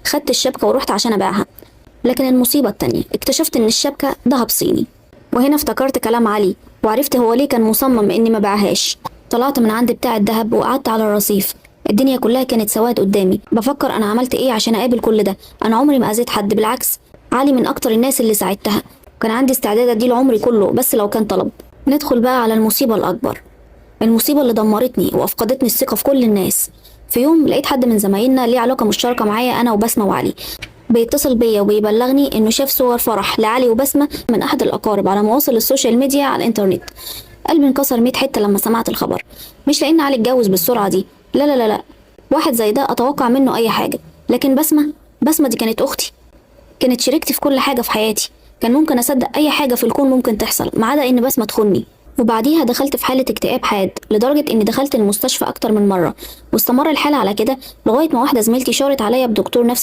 خدت الشبكة ورحت عشان ابيعها. لكن المصيبة التانية اكتشفت ان الشبكة ذهب صيني، وهنا افتكرت كلام علي وعرفت هو ليه كان مصمم اني ما باعهاش. طلعت من عند بتاع الذهب وقعدت على الرصيف. الدنيا كلها كانت سواد قدامي. بفكر انا عملت ايه عشان اقابل كل ده. انا عمري ما اذيت حد، بالعكس علي من اكتر الناس اللي ساعدتها، كان عندي استعداد اديله عمري كله بس لو كان طلب. ندخل بقى على المصيبة الاكبر، المصيبة اللي دمرتني وأفقدتني الثقة في كل الناس. في يوم لقيت حد من زمايلنا ليه علاقة مشتركة معايا أنا وبسمة وعلي بيتصل بيا وبيبلغني إنه شاف صور فرح لعلي وبسمة من أحد الأقارب على مواصل ال social media على الإنترنت. قلبي انكسر 100 حتة لما سمعت الخبر. مش لأن علي اتجوز بالسرعة دي، لا لا لا لا، واحد زي ده أتوقع منه أي حاجة. لكن بسمة، بسمة دي كانت أختي، كانت شريكتي في كل حاجة في حياتي، كان ممكن أصدق أي حاجة في الكون ممكن تحصل ما عدا إن بسمة تخوني. وبعديها دخلت في حالة اكتئاب حاد لدرجة إني دخلت المستشفى أكتر من مرة، واستمر الحال على كده لغاية ما واحدة زميلتي شارت عليا بدكتور نفسي.